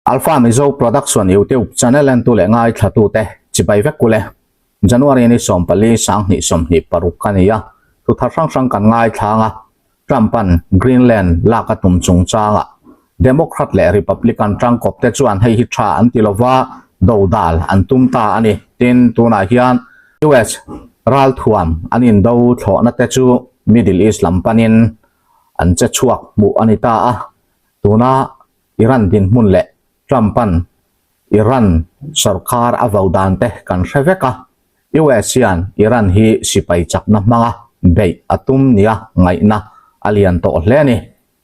Alpha Mizo Production YouTube channel entu leh ngaithlatute chibai vek ule. January ni 14 2026 ka ni a, thu thar hrang hrang kan ngaithlang a, Trump-a'n Greenland lak a tum chungchangah Democrat leh Republican tangkawpte chuan hei hi tha an ti lova, dodal an tum ta a ni. Tin, tunah hian US ralthuam an indo thlawhna te chu Middle East lam panin an che chhuak hmuh a ni ta a, tuna Iran dinhmun leh Trump-a'n Iran sorkar a vo dan te kan hre vek a, US hian Iran hi sipai chakna hmanga beih a tum nia ngaihna a lian tawh hle a ni.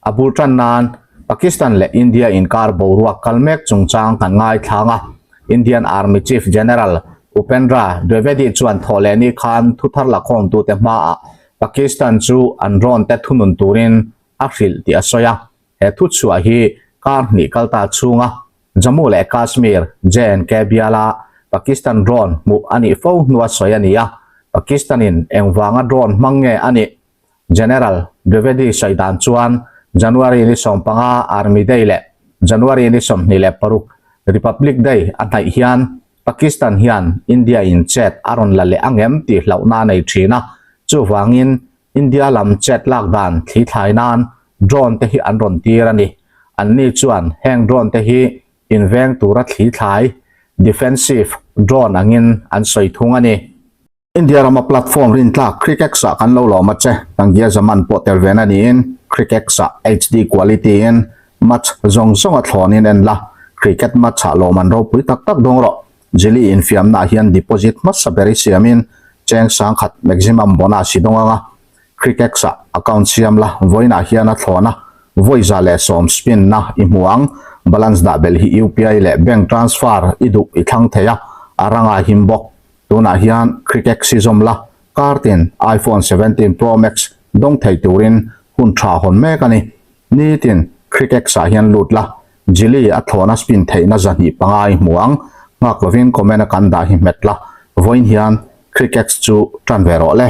A bul tan nan Pakistan leh India inkar boruak kal mek chungchang kan ngaithlang a, Indian Army Chief General Upendra Dwivedi chuan thawhlehni khan thuthar lakhawmtute hmaah Pakistan chu an rawn te thunun turin a hrilh tih a sawi a. He thuchhuah hi kar hnih kal ta chhunga Jammu leh Kashmir, J&K, biala Pakistan drone hmuh a nih fo hnua sawi a ni a, Pakistan-in engvanga drone hmang nge a nih? General Dwivedi sawi dan chuan January ni 15 Army Day leh January ni 26 Republic Day a hnaih hian Pakistan hian India-in chet a rawn la leh ang em tih hlauhna a nei thin a, chuvangin India lam chet lak dan thli thlai nan drone te hi an rawn tir a ni. Anni chuan heng drone te hi inveng tura thli thlai, defensive, drone angin an sawi thung a ni. India rama platform rintlak Crickex ah kan lo lawm a che. Tangia Zaman pawh tel ve na niin Crickex ah HD quality in match zawng zawng a thlawn in en la, cricket match ah lawm an ropui tak tak dawng rawh. Jili infiamna ah hian deposit hmasa ber i siamin cheng sangkhat maximum bonus i dawng ang a, Crickex ah account siam la vawiinah hian a thlawn a, vawi 110 spin na i hmu ang, balance dah belh hi UPI leh bank transfer i duh i thlang thei a, a ranga him bawk. Tunah hian Crickex i zawm la, kartin iPhone 17 Pro Max dawng thei turin hun tha hawn mek a ni. Nitin Crickex ah hian lut la, Jili a thlawna spin theihna 205 i hmu ang, nghak lovin comment a kan dah hi hmet la, vawiin hian Crickex chu tan ve rawh le.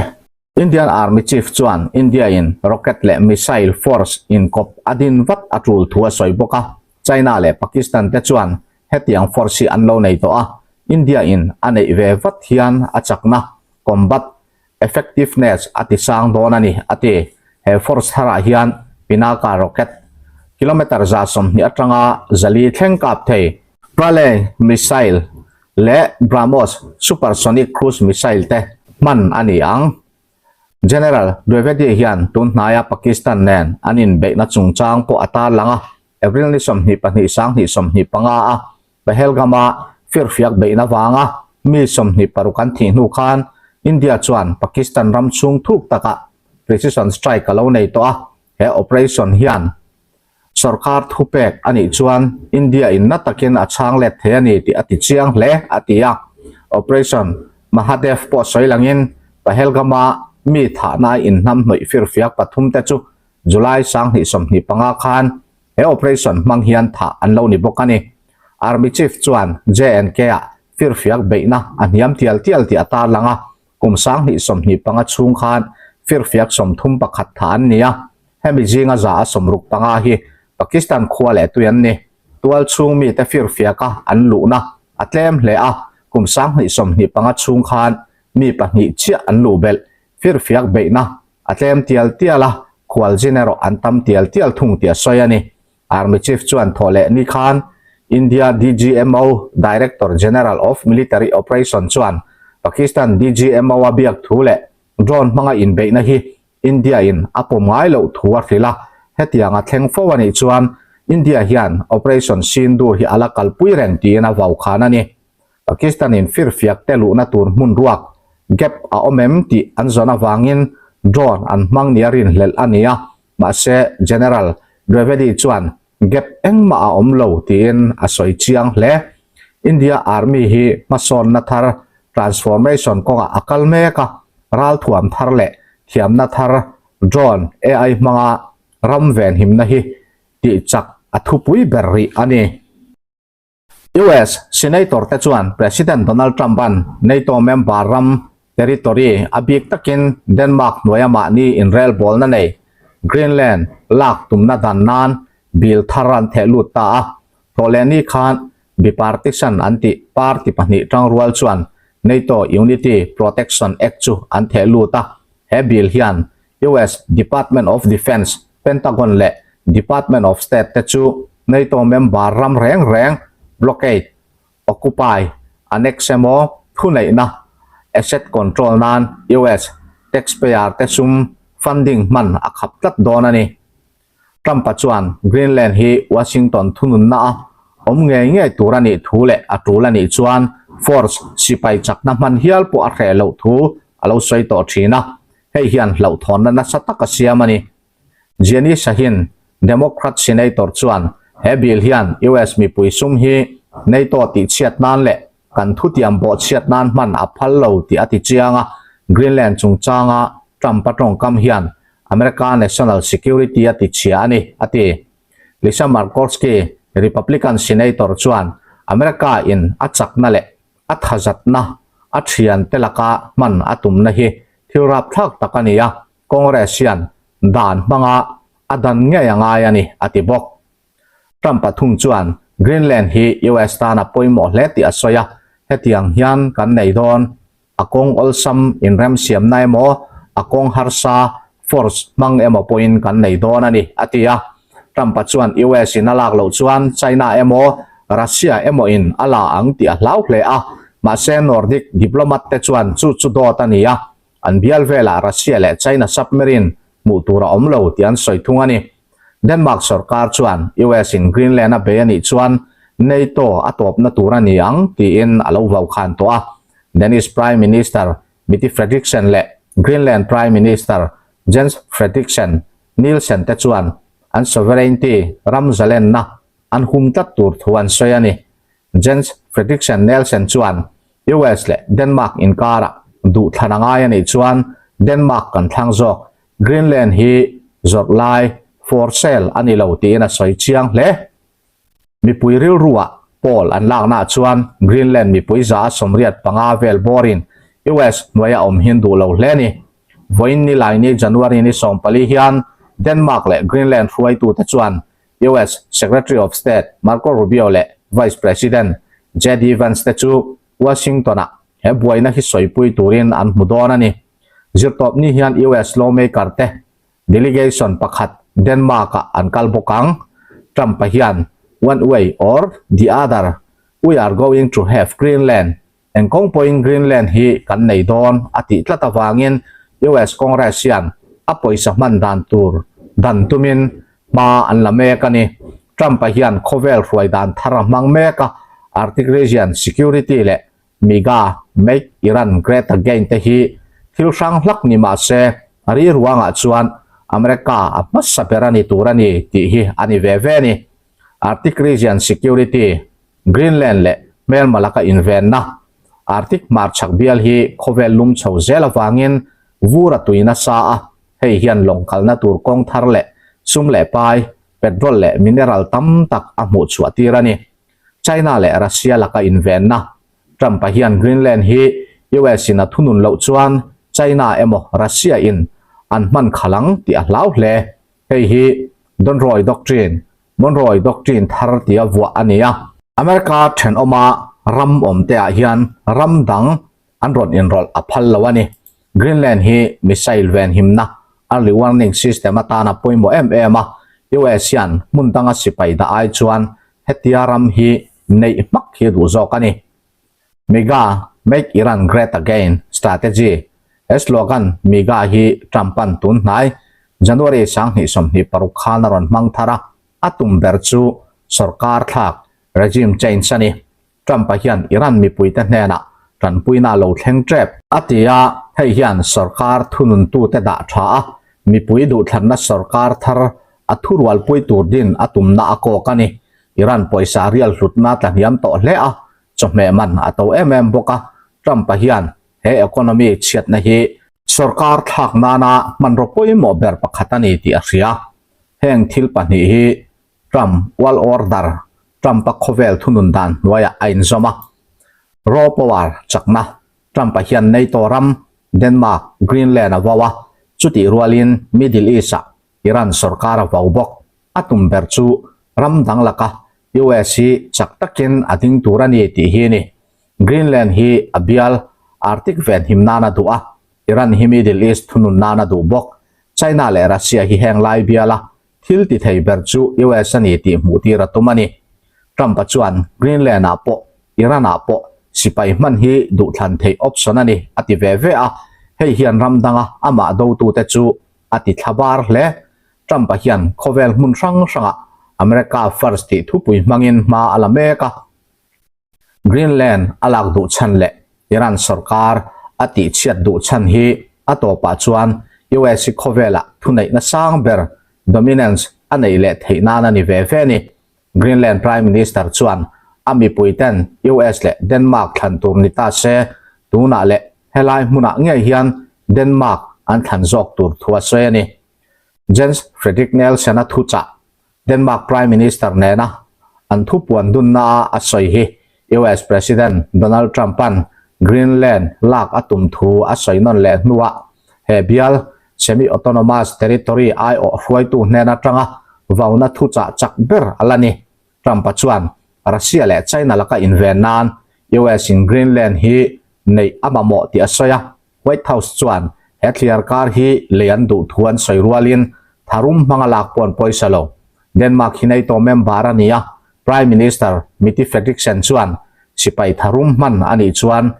Indian Army Chief chuan India in rocket leh missile force inkawp a din vat a tul thu a sawi bawk a, China leh Pakistan te chuan hetiang force hi an lo nei tawh a, India in a neih ve vat hian a chakna, combat effectiveness, a ti sang dawn a ni, a ti. He force tharah hian Pinaka rocket kilometre 120 atanga 400 thleng kap thei, Pralay missile leh BrahMos supersonic cruise missile te hman a ni ang. General Dwivedi hian tun hnaia Pakistan nen an inbeihna chungchang pawh a tarlang a, April ni 22 2025 a Pahalgam-a firfiak beihna vanga mi 26 an thih hnu khan India chuan Pakistan ram chhung thuk takah precision strike a lo nei tawh a, he operation hian Sorkar thupek a nih chuan India in na takin a chhang let thei a ni tih a ti chiang hle, a ti a. Operation Mahadev pawh sawi langin Pahalgam-a mi thahna a inhnamhnawih firfiak pathum te chu July 2025 khan he operation hmang hian thah an lo ni bawk a ni. Army Chief chuan J&K-ah firfiak beihna a hniam tial tial tih a tarlang a, kum 2025 chhung khan firfiak 31 thah an ni a, Hemi zinga 165 hi Pakistan khua leh tui an ni. Tual chhung mite firfiaka an luhna a tlem hle a, kum 2025 chhung khan mi pahnih chiah an luh belh. Firfiak beihna a tlem tial tial a, khualzin erawh an tam tial tial thung tih a sawi a ni. Army Chief chuan thawh leh ni khan India DGMO, Director General of Military Operation, chuan Pakistan DGMO a biak thu leh drone hmanga inbeihna hi India in a pawm ngai loh thu a hrilh a, hetiang a thleng fo a nih chuan India hian Operation Sindoor hi a la kalpui reng tiin a vau khan a ni. Pakistan in firfiak te luhna tur hmun ruak, gap, a awm em tih an zawn avangin drone an hmang nia rinhlelh a ni a, mahse General Dwivedi chuan gap engmah a awm lo tiin a sawi chiang hle. India Army hi hmasawnna thar, transformation, kawngah a kal mek a, ralthuam thar leh thiamna thar, drone, AI hmanga ram venhimna hi tih chak a thupui ber rih a ni. US Senator te chuan President Donald Trump-a'n NATO member ram territory a bik takin Denmark hnuaia mahni inrelbawlna nei Greenland lak tumna dan nan bill thar an theh lut ta a. Thawhlehni khan bipartisan an tih party pahnih tangrual chuan NATO Unity Protection Act chu an theh lut a, he bill hian US Department of Defence, Pentagon leh Department of State te chu NATO member ram reng reng blockade, occupy, annex emaw thuneihna, asset control nan US taxpayer te sum funding hman a khap tlat dawn a ni. Trump-a chuan Greenland hi Washington thununna a awm ngei ngei tur a nih thu leh a tul a nih chuan force sipai chakna hman hial pawh a hreh loh thu a lo sawi tawh thin a, hei hian hlauhthawnna nasa tak a siam a ni. Jenny Shaheen, Democrat Senator chuan he bill hian US mipui sum hi NATO tihchhiat nan leh kan thutiam bawhchhiat nan hman a phal lo tih a ti chiang a, Greenland chungchanga Trump-a tawngkam hian America national security a ti chhia a ni, a ti. Lisa Murkowski, Republican Senator chuan America in a chakna leh a thazatna a thiante laka hman a tumna hi thil rapthlak tak a ni a, Congress hian dan hmanga a dan ngei a ngai a ni, a ti bawk. Trump-a thung chuan Greenland hi US tan a pawimawh hle tih a sawi a, hetiang hian kan nei dawn. A kawng awlsam inremsiamna emaw, a kawng harsa, force, hmang emaw pawhin kan nei dawn a ni, a ti a. Trump-a chuan US in a lak loh chuan China emaw, Russia emaw in a la ang tih a hlau hle a. Mahse Nordic diplomat te chuan chu chu dawt a ni a, an bial velah Russia leh China submarine hmuh tur a awm lo tih an sawi thung a ni. Denmark sorkar chuan US in Greenland a bei a nih chuan NATO a tawpna tur a ni ang tiin a lo vaukhan tawh a. Danish Prime Minister Mette Frederiksen leh Greenland Prime Minister Jens Frederiksen Nielsen te chuan an sovereignty ram zalenna an hum tlat tur thu an sawi a ni. Jens Frederiksen Nielsen chuan US leh Denmark inkarah duhthlan a ngai a nih chuan Denmark kan thlang zawk Greenland hi zawrh lai, for sale, a ni lo tiin a sawi chiang hle. Mipui rilruah poll an laknaah chuan Greenland mipui za a 85 vel bawrin US hnuaia awm hin duh lo hle a ni. Vawiin ni laini January ni 14 hian Denmark leh Greenland hruaitute chuan US Secretary of State Marco Rubio leh Vice President JD Vance te chu Washington-ah he buaina hi sawipui turin an hmu dawn a ni. Zirtawpni hian US lawmaker te delegation pakhat Denmark-ah an kal bawk ang. Trump-a hian One way or the other, we are going to have Greenland, eng kawng pawhin Greenland hi kan nei dawn a tih tlat avangin US Congress hian a pawisa hman dan tur dan tumin hma an la mek a ni. Trump-a hian khawvel hruai dan thar a hmang mek a, Arctic region security leh MIGA, Make Iran Great Again, te hi thil hrang hlak ni mah se, a ri ruangah chuan America a hmasa ber a ni tur a ni tih hi a ni ve ve a ni. Arctic Region Security, Greenland leh hmelma laka invenna, Arctic hmarchhak bial hi khawvel lum chho zel avangin vur a tui nasa a, hei hian lawng kalna tur kawng thar leh sum leh pai, petrol leh mineral tam tak a hmuh chhuah tir a ni. China leh Russia laka invenna. Trump-a hian Greenland hi US in a thunun loh chuan China emaw Russia in an hman khalh ang tih a hlau hle. Hei hi Donroy Doctrine, Monroe Doctrine thar tia vuah a ni a. America thenawma ram awmte ah hian ram dang an rawn inrawlh a phal lo a ni. Greenland hi missile venhimna, early warning system, atana pawimawh em em a, US hian hmun danga sipai dah ai chuan hetia ram hi neih hmak hi a duh zawk a ni. MIGA, Make Iran Great Again, strategy, He slogan MIGA hi Trump-a'n tun hnai January 2026 khan a rawn hmang thar a, a tum ber chu sorkar thlak, regime change, a ni. Trump-a hian Iran mipuite hnenah tanpuina a lo thleng tep. A ti a, hei hian sorkar thununtute dah tha a, mipui duhthlanna sorkar thar a thurualpui tur din a tumna a kawk a ni. Iran pawisa rial hlutna tla hniam tawh hle a, chawhmeh man a to em em bawk a, Trump-a hian he economy chhiatna hi sorkar thlak nana hmanraw pawimawh ber pakhat a ni tih a hria. Heng thil pahnih hi Trump World Order, Trump-a khawvel thunun dan hnuaiah a inzawm a. Raw power chakna, Trump-a hian NATO ram, Denmark, Greenland a vau a, chutih rualin Middle East-ah Iran sorkar a vau bawk. A tum ber chu ram dang laka US hi chak takin a ding tur a ni tih hi a ni. Greenland hi a bial Arctic venhim nan a duh a, Iran hi Middle East thunun nan a duh bawk. China leh Russia hi heng lai biala thil ti thei ber chu US a ni tih hmuh tir a tum a ni. Trump-a chuan Greenland-ah pawh Iran-ah pawh sipai hman hi duhthlan theih option a ni a ti ve ve a, hei hian ram danga amah dotute chu a ti thla bar hle. Trump-a hian khawvel hmun hrang hrangah America First tih thupui hmangin hma a la mek a. Greenland a lak duh chhan leh Iran sorkar a tihchhiat duh chhan hi a tawpah chuan US hi khawvelah thuneihna sang ber, dominance, a neih leh theih nan a ni ve ve a ni. Greenland Prime Minister chuan a mipuiten US leh Denmark thlan tur ni ta se, tunah leh helai hmunah ngei hian Denmark an thlan zawk tur thu a sawi a ni. Jens Frederik Nielsen-a thuchah Denmark Prime Minister nena an thupuan dunna a sawi hi US President Donald Trump-a'n Greenland lak a tum thu a sawi nawn leh hnuah he bial semi-autonomous territory aiawh hruaitu hnen atanga vauna thuchah chak ber a la ni. Trump-a chuan Russia leh China laka inven nan US-in Greenland hi neih a mamawh tih a sawi a. White House chuan he thliar kar hi lei an duh thu an sawi rualin tharum hmanga lak pawh an pawisa lo. Denmark hi NATO member a ni a, Prime Minister Mette Frederiksen chuan sipai tharum hman a nih chuan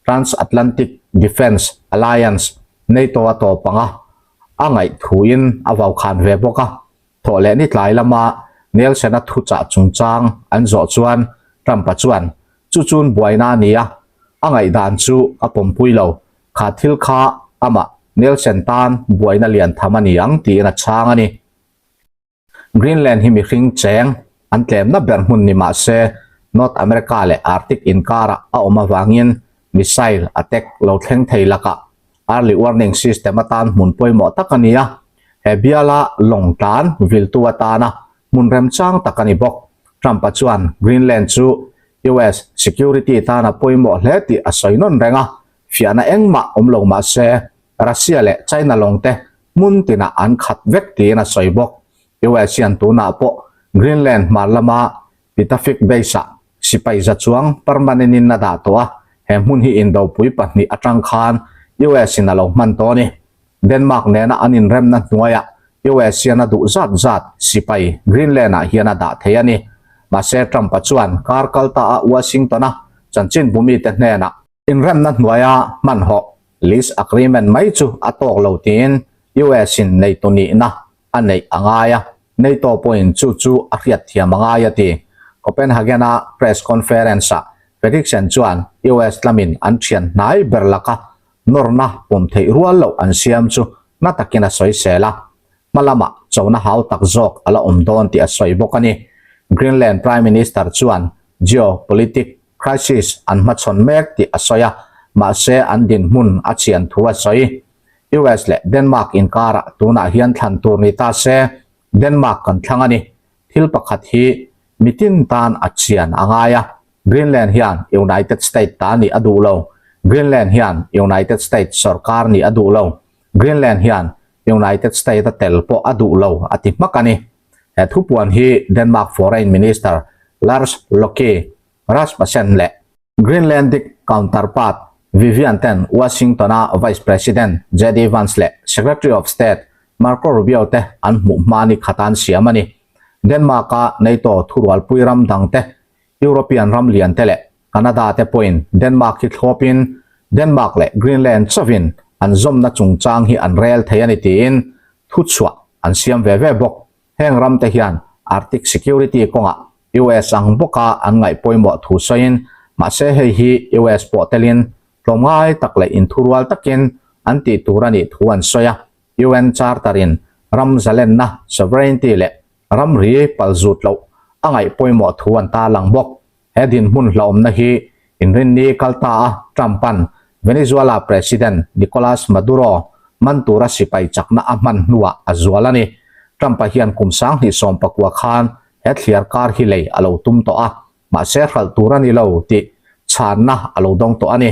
Transatlantic Defence Alliance, NATO, a tawp ang a, a ngaih thuin a vaukhan ve bawk a. Thawh leh ni tlai lama Nielsen-a thuchah chungchang an zawh chuan Trump-a chuan, Chu chun buaina a ni a, a ngaihdan chu a pawmpui lo. Kha thil kha amah Nielsen tan buaina lian tham a ni ang tiin a chhang a ni. Greenland hi mihring cheng an tlemna ber hmun ni mah se North America leh Arctic inkarah a awm avangin missile attack lo thleng thei lakah early warning system atan hmun pawimawh tak a ni a, he biala lawng tlan viltu atana hmun remchang tak a ni bawk. Trump-a chuan Greenland chu US security tana pawimawh hle tih a sawi nawn reng a, fiahna engmah awm lo mah se Russia leh China lawng te hmun tinah an khat vek tiin a sawi bawk. US hian tunah pawh Greenland hmar lama Pitafik Base-ah sipai za chuang permanent in a dah tawh a, he hmun hi indopui pahnih atang khan US in a lo hman tawh a ni. Denmark nena an inremna hnuaiah US hian a duh zat zat sipai Greenland-ah hian a dah thei a ni. Mahse Trump-a chuan kar kal ta a Washington-a chanchinbu mite hnenah inremna hnuaia hmanhawh lease agreement mai chu a tawk lo tiin US in neitu nihna a neih a ngai a, NATO pawhin chu chu a hriatthiam a ngai a ti. Copenhagen-a press conference-ah Frederiksen chuan US lamin an thian hnai ber laka nawrna pawm theih rual loh an siam chu na takin a sawisel a, hma lamah chona hau tak zawk a la awm dawn tih a sawi bawk a ni. Greenland Prime Minister chuan geopolitic crisis an hmachhawn mek tih a sawi a, mahse an dinhmun a chian thu a sawi. US leh Denmark inkarah tunah hian thlan tur ni ta se, Denmark kan thlang a ni. Thil pakhat hi mitin tan a chian a ngai a, Greenland hian United States ta nih a duh lo, Greenland hian United States sorkar nih a duh lo, Greenland hian United States a tel pawh a duh lo a ti hmak a ni. He thupuan hi Denmark Foreign Minister Lars Lokke Rasmussen leh Greenlandic counterpart Vivian ten Washington-a Vice President JD Vance leh Secretary of State Marco Rubio te an hmuh hma ni khat an siam a ni. Denmark-a NATO thurualpui ram dang te, European ram lian te leh Canada te pawhin Denmark hi thlawpin Denmark leh Greenland chauhin an zawmna chungchang hi an rel thei a ni tiin thuchhuah an siam ve ve bawk. Heng ram te hian Arctic security kawngah US ang bawka an ngaih pawimawh thu sawiin, mahse hei hi US pawh telin tlawmngai tak leh inthurual takin an tih tur a nih thu an sawi a. UN Charter in ram zalenna, sovereignty, leh ramri palzut loh a ngaih pawimawh thu an tarlang bawk. He dinhmun hlauhawmna hi inrinni kal ta a Trump-a'n Venezuela President Nicolas Maduro man tura sipai chakna a hman hnuah a zual a ni. Trump-a hian kum 2019 khan he thliar kar hi lei a lo tum tawh a, mahse hralh tur a ni lo tih chhanna a lo dawng tawh a ni.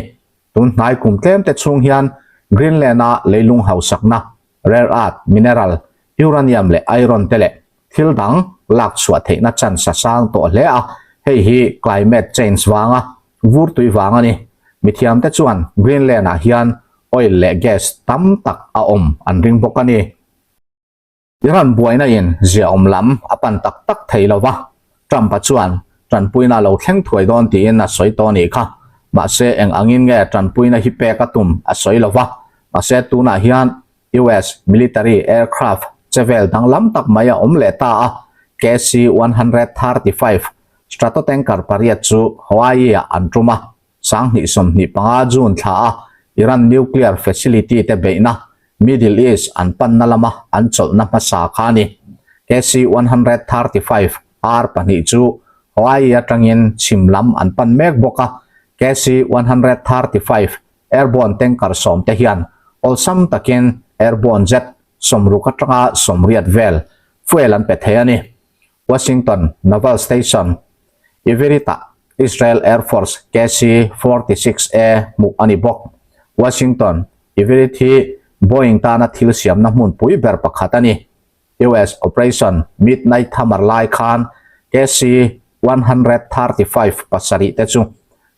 Tun hnai kum tlem te chhung hian Greenland-a leilung hausakna, rare earth mineral, uranium leh iron te leh. thil dang lak chhuah theihna chance a sang tawh hle a, hei hi climate change vanga vur tui vang a ni. Mithiamte chuan Greenland-ah hian oil leh gas tam tak a awm an ring bawk a ni. Iran buaina in ziaawm lam a pan tak tak thei lo va, Trump-a chuan tanpuina a lo thleng thuai dawn tiin a sawi tawh a nih kha. Mahse eng angin nge tanpuina hi pek a tum a sawi lo va, mahse tunah hian US military aircraft che vel danglam tak mai a awm leh ta a, KC-135 Stratotanker pariat chu Hawaii-ah an tum a, 2025 June thla a Iran nuclear facility te beihna Middle East an panna lama an chawlhna hmasa kha a ni. KC-135 R pahnih chu Hawaii atangin chhim lam an pan mek bawk a, KC-135 airborne tanker sawm te hian awlsam takin airborne jet sawmruk atanga sawmriat vel fuel an pe thei a ni. Washington Naval Station, Everett-ah Israel Air Force KC-46A hmuh a ni bawk. Washington, Everett hi Boeing tana thil siamna hmunpui ber pakhat a ni. US Operation Midnight Hammer lai khan KC-135 pasarih te chu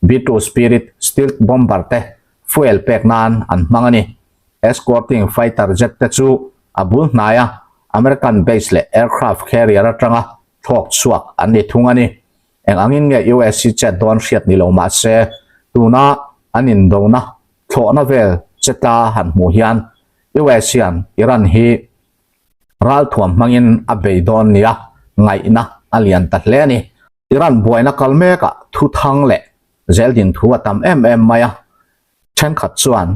B-2 Spirit stealth bomber te fuel pek nan an hmang a ni. Escorting fighter jet te chu a bul hnaia American base leh aircraft carrier atanga thlawk chhuak an ni thung a ni. Eng angin nge US hi chet dawn hriat ni lo mah se, tuna an indona thlawhna vel che tla han hmuh hian US hian Iran hi ralthuam hmangin a bei dawn nia ngaihna a lian ta hle a ni. Iran buaina kal mekah thuthang leh zeldin thu a tam em em mai a, Thenkhat chuan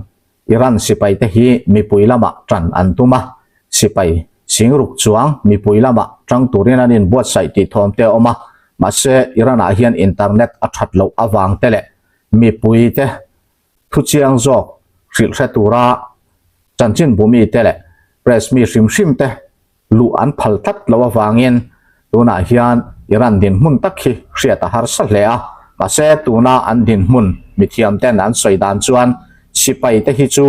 Iran sipaite hi mipui lamah tan an tum a, sipai singruk chuang mipui lamah tang turin an inbuatsaih tih thawm te a awm a, mahse Iran-ah hian internet a that loh avang te leh mipuite thuchiang zawk hrilh hre tura chanchinbu mite leh press mi hrim hrim te luh an phal tlat loh avangin tunah hian Iran dinhmun tak hi hriat a harsa hle a, mahse tuna an dinhmun mithiam ten an sawi dan chuan sipai te hi chu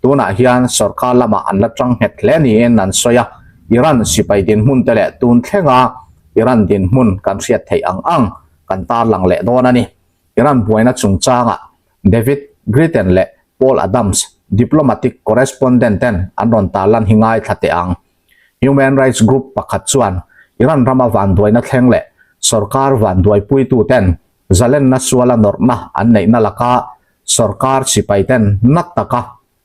tunah hian sorkar lamah an la tang nghet hle niin an sawi a, Iran sipai dinhmun te leh tun thlenga Iran dinhmun kan hriat theih ang ang kan tarlang leh dawn a ni. Iran buaina chungchangah David Gritten leh Paul Adams, diplomatic correspondent ten an rawn tarlan hi ngaithla teh ang. Human rights group pakhat chuan Iran rama vanduaina thleng leh sorkar vanduaipuitu ten zalenna suala nawrhna an neihna laka sorkar sipai ten na taka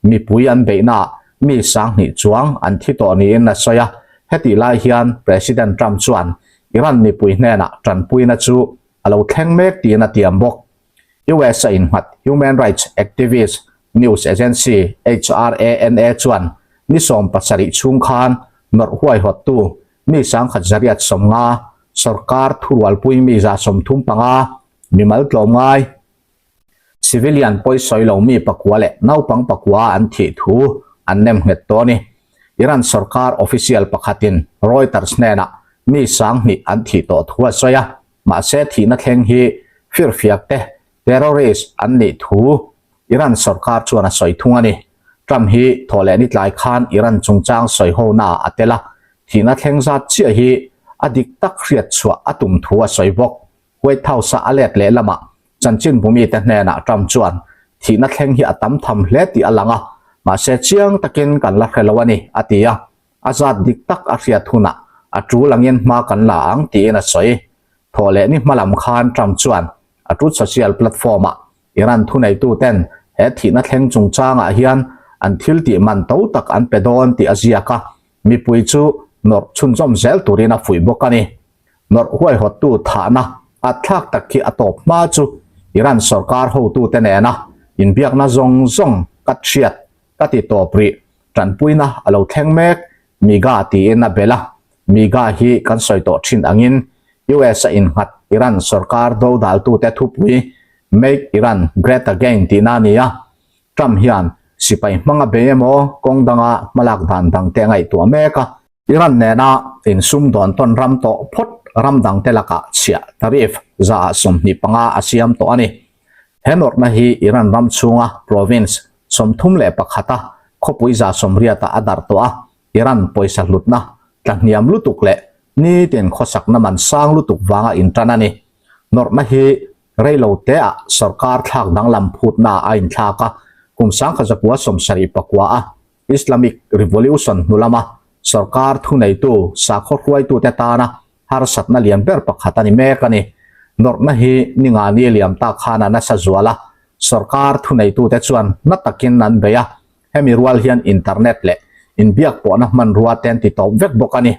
mipui an beihnaah mi sanghnih chuang an thi tawh niin a sawi a. Hetih lai hian President Trump chuan Iran mipui hnenah tanpuina chu a lo thleng mek tiin a tiam bawk. US a innghat human rights activist news agency HRANA chuan ni 70 chhung khan nawrh huaihawttu mi sangkhat zariat 50, sorkar thurualpui mi 35, mimal tlawmngai, civilian pawisawi lo mi pakua leh naupang pakua an thih thu an nem nghet tawh a ni. Iran sorkar official pakhatin Reuters hnenah mi 2000 an thih tawh thu a sawi a. Mahse thihna thleng hi firfiak te, terrorist, an nih thu Iran sorkar chuan a sawi thung a ni. Trump hi thawhleh ni tlai khan Iran chungchang sawi hona ah a tel a, thihna thleng zat chiah hi a dik tak hriat chhuah a tum thu a sawi bawk. White House-a a let leh lamah chanchinbu mite hnenah Trump chuan thihna thleng hi a tam tham hle tih a lang a, mahse chiang takin kan la hre lo a ni, a ti a. A zat dik tak a hriat hunah a tul angin hma kan la ang tiin a sawi. Thawh leh ni hmalam khan Trump chuan a Truth Social platform-ah Iran thuneituten he thihna thleng chungchangah hian an thil tih man to tak an pe dawn tih a ziak a, mipui chu nawrh chhunzawm zel turin a fuih bawk a ni. Nawrh huaihawttu thahna at thlak tak khi a tawp hma chu Iran sorkar hotute nena inbiakna zawng zawng ka hriat ka ti tawp rih. Tanpuina a lo thleng mek, MIGA tiin a belh a. MIGA hi kan sawi tawh thin angin US a innghat Iran sorkar dodaltute thupui Make Iran Great Again tihna a ni a. Trump hian sipai hmanga bei emaw kawng danga hmalak dan dangte a ngaihtuah mek a. Iran nena insumdawn tawn ram tawh phawt ram dangte lakah chhiah tariff 25% a siam tawh a ni. He nawrhna hi Iran ram chhunga province 31 a khawpui 80 ah a darh tawh a, Iran pawisa hlutna tlahniam lutuk leh Nitin khawsakna man sang lutuk vanga intan a ni. Nawrhna hi reilo teah sorkar thlak danglam phutna a inthlak a, kum 1979 a Islamic Revolution hnu lama sorkar thuneitu sakhaw hruaitute tana harsatna lian ber pakhat a ni mek a ni. Nawrhna hi ningani liam tak khan a nasa zual a, sorkar thuneitute chuan na takin an bei a, hemi rual hian internet leh inbiak pawhna hmanrua te an ti tawp vek bawk a ni.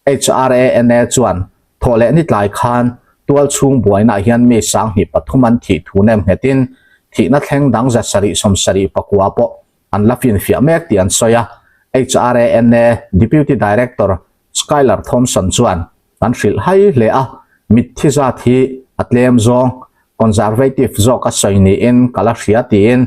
HRANA chuan thawh leh ni tlai khan tual chhung buainaah hian mi 23 an thih thu nem nghetin thihna thleng dang 779 pawh an la finfiah mek tih an sawi a. HRANA Deputy Director Skylar Thompson chuan kan hrilh hai hle a, mitthi zat hi a tlem zawng conservative zawk a sawi niin ka la hria tiin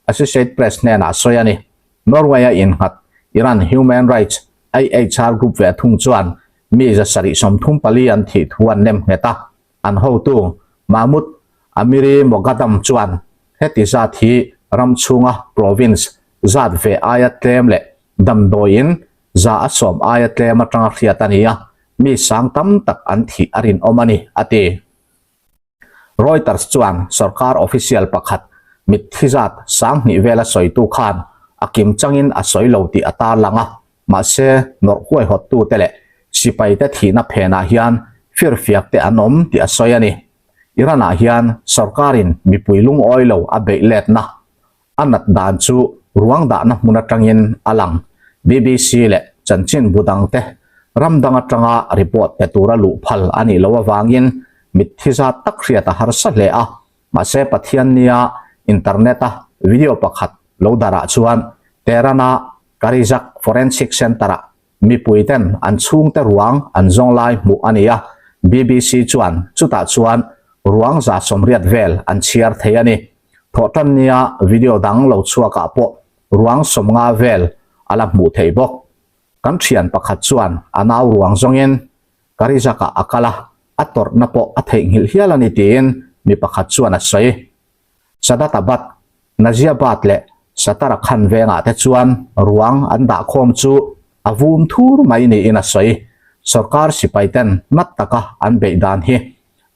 Associate Press hnenah a sawi a ni. Norway-a innghat Iran Human Rights IHR group ve thung chuan mi 734 an thih thu an nem nghet a, an hotu Mahmoud Amiri Moghadam chuan heti zat hi ram chhunga province zat ve aia tlem leh damdawiin 110 aia tlem atanga hriat a ni a, mi sang tam tak an thih a rinawm a ni, a ti. Reuters chuan sorkar official pakhat mitthi zat 2000 vela sawitu khan a kim changin a sawi lo tih a tarlang a, mahse nawrh huaihawttute leh sipaite thihna phenah hian firfiak te an awm tih a sawi a ni. Iran-ah hian sorkarin mipui lungawi lo a beih letna A nat dan chu ruang dahna hmun atangin a lang. BBC leh chanchinbu dangte ram dang atanga report pe tura luh phal a nih loh avangin mitthi zat tak hriat a harsa hle a. Mahse Pathian nia internet-a video pakhat lo darah chuan Tehran-a Karizak Forensic Center-ah Mipui ten an chhungte ruang an zawng lai hmuh a ni a, BBC chuan chutah chuan ruang 80 vel an chhiar thei a ni. Thawhtan nia video dang lo chhuakah pawh ruang 50 vel a la hmuh theih bawk. Kan thian pakhat chuan a nau ruang zawngin Karizakah a kal a, a tawrhna pawh a theihnghilh hial a ni tiin mi pakhat chuan a sawi. Sadatabad, Naziabad leh Satarakhand vengah te chuan ruang an dah khawm chu a vum thur mai niin a sawi. Sorkar sipai ten nat taka an beih dan hi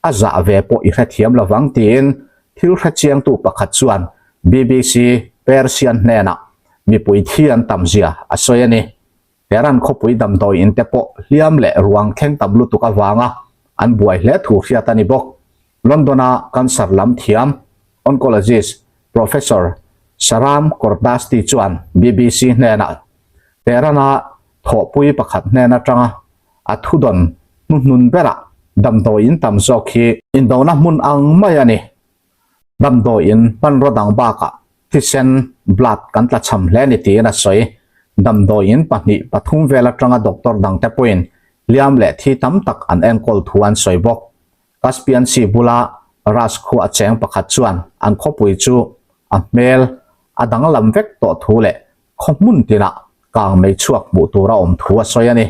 a zah ve pawh i hrethiam lovang tiin thil hrechiangtu pakhat chuan BBC Persian hnenah mipui thi an tam zia a sawi a ni. Tehran khawpui damdawi in te pawh hliam leh ruang thleng tam lutuk avanga an buai hle thu hriat a ni bawk. London-a cancer lam thiam, oncologist, Professor Shahram Kordasti chuan BBC hnenah Tehran-a thawhpui pakhat hnen atanga a thudawn hnuhnun berah damdawi in tam zawk hi indona hmun ang mai a ni. Damdawi in hmanraw dang bakah thisen, blood, kan tlachham hle ni tiin a sawi. Damdawi in pahnih pathum vel atanga doctor dangte pawhin hliam leh thi tam tak an enkawl thu an sawi bawk. Caspian Sea bula Ras khua a cheng pakhat chuan an khawpui chu a hmel a danglam vek tawh thu leh khaw hmun tinah kang mei chhuak hmuh tur a awm thu a sawi a ni.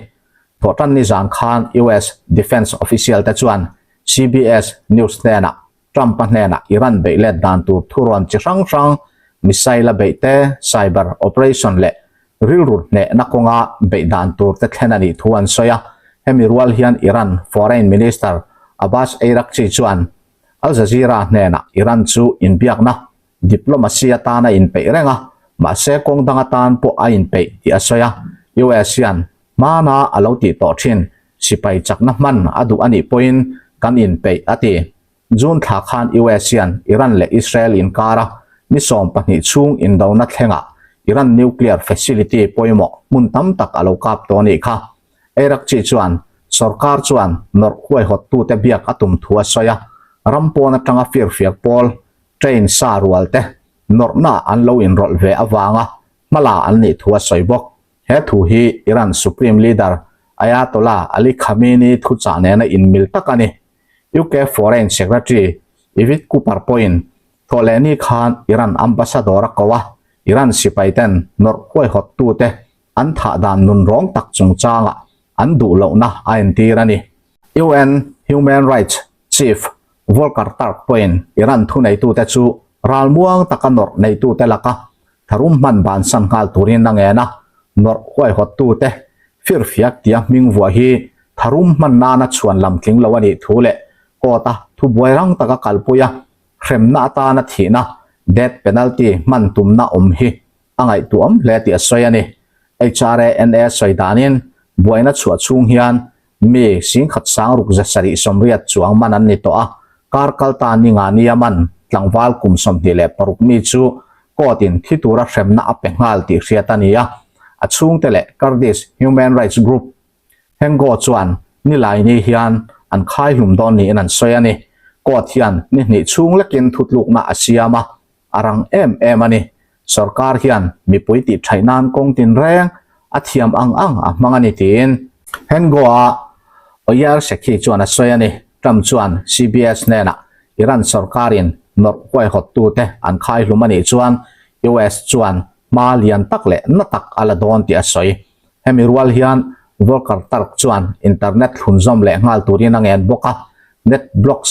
Thawhtan nizan khan US Defence official te chuan CBS News hnenah Trump-a hnenah Iran beih let dan tur thurawn chi hrang hrang, missile a beih te, cyber operation leh rilru hnehna kawnga beih dan tur te thlen a nih thu an sawi a. Hemi rual hian Iran Foreign Minister Abbas Araghchi chuan Al Jazeera hnenah Iran chu inbiakna diplomacy atan a inpeih reng a, mahse kawng dang atan pawh a inpeih tih a sawi a. US hian hmana a lo tih tawh thin sipai chakna hman a duh a nih pawhin kan inpeih a ti. June thla khan US hian Iran leh Israel inkara ni 12 chhung indona thlengah Iran nuclear facility pawimawh hmun tam tak a lo kap tawh a nih kha. Araghchi chuan sorkar chuan nawrh huaihawttute biak a tum thu a sawi a, ram pawn atanga firfiak pawl train sa rual te nawrhna an lo inrawlh ve avanga hmala an nih thu a sawi bawk. He thu hi Iran Supreme Leader Ayatollah Ali Khamenei thuchah nena inmil tak a ni. UK Foreign Secretary Yvette Cooper pawhin thawhlehni khan Iran ambassador a ko a, Iran sipaiten nawrh huaihawttute an thah dan nunrawng tak chungchangah an duh lohna a entir a ni. UN Human Rights Chief Volker Turk pawhin Iran thuneitute chu ralmuang taka nawrh neitute laka tharum hman bansan nghal turin a ngen a, nawrh huaihawttute firfiak tia hming vuah hi tharum. tharum hman nana chhuan lam tling lo a nih thu leh court-a thubuai rang taka kalpui a, hremna atana thihna, death penalty, hman tumna awm hi a ngaihtuahawm hle tih a sawi a ni. HRANA sawi danin buaina chhuah chhung hian mi singkhat sang ruk 780 chuang man an ni tawh a, kar kal ta ni nga nia man tlangval kum 26 mi chu court in thi tura hremna a pe nghal tih hriat a ni a, a chhungte leh Kurdish human rights group Hengo chuan nilai ni hian an khai hlum dawn niin an sawi a ni. Court hian ni hnih chhung lekin thutlukna a siam a, a rang em em a ni. Sorkar hian mipui tih thaih nan kawng tinreng a thiam ang ang a hmang a ni tiin Hengo-a Oyar Sekhi chuan a sawi a ni. Trump chuan CBS hnenah Iran sorkarin nawrh huaihawttute an khai hlum a nih chuan US chuan hma lian tak leh na tak a la dawn tih a sawi. Hemi rual hian Volker Turk chuan internet thlunzawm leh nghal turin a ngen bawk a, NetBlocks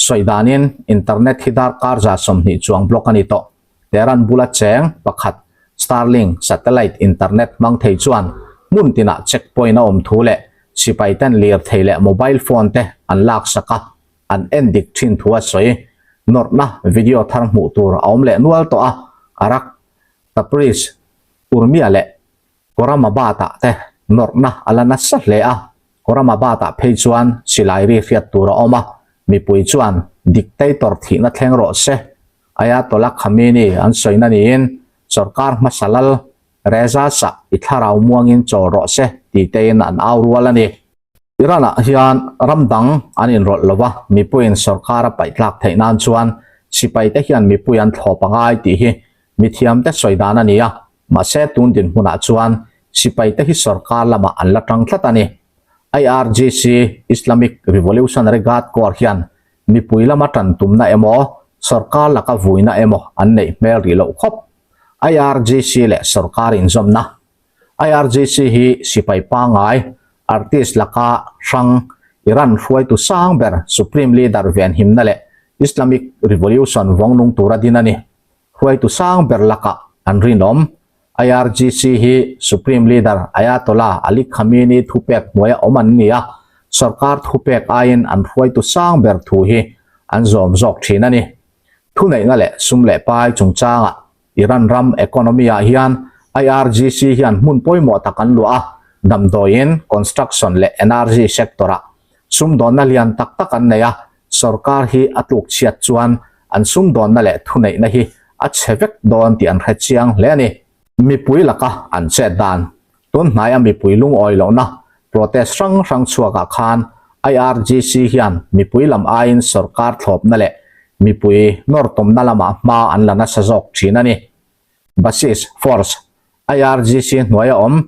sawi danin internet hi darkar 120 chuang block a ni tawh. Tehran bula cheng pakhat Starlink satellite internet hmang thei chuan hmun tinah checkpoint a awm thu leh sipai ten lirthei leh mobile phone te an laksak a, an en dik thin thu a sawi. Nawrhna video thar hmuh tur a awm leh nual tawh a, Arak, Tabriz, Urmia leh Khorramabad-ah te nawrhna a la nasa hle a, Khorramabad-ah phei chuan silai ri hriat tur a awm a, mipui chuan dictator thihna thleng rawh se, Ayatollah Khamenei an sawina niin sorkar hmasa lal Reza Shah i thlarau muangin chawl rawh se ti tein an au rual a ni. Iran-ah hian ram dang an inrawlh lo va, mipuiin sorkar a paihtlak theih nan chuan sipaite hian mipui an thlawp a ngai tih hi mithiamte sawi dan a ni a, mahse tun dinhmunah chuan sipaite hi sorkar lamah an la tang tlat a ni. IRGC, Islamic Revolutionary Guard Corps, hian mipui lama tan tumna emaw, sorkar laka vuina emaw an neih hmel rih loh khawp. IRGC leh sorkar inzawmna IRGC hi sipai pangngai, artist laka hrang, Iran hruaitu sang ber Supreme Leader venhimna leh Islamic Revolution vawng nung tura din a ni. Hruaitu sang ber lakah an rinawm. IRGC hi Supreme Leader Ayatollah Ali Khamenei thupek hnuaia awm an ni a, sorkar thupek aiin an hruaitu sang ber thu hi an zawm zawk thin a ni. Thuneihna leh sum leh pai chungchangah Iran ram economy-ah hian IRGC hian hmun pawimawh tak an luah a, damdawiin, construction leh energy sector-ah sumdawnna lian tak tak an nei a, sorkar hi a tluk chhiat chuan an sumdawnna leh thuneihna hi a chhe vek dawn tih an hre chiang hle a ni. Mipui laka an chet dan, tun hnaia mipui lungawi lohna protest hrang hrang chhuakah khan IRGC hian mipui lam aiin sorkar thlawpna leh mipui nawr tawmna lamah hma an la nasa zawk thin a ni. Basij Force, IRGC hnuaia awm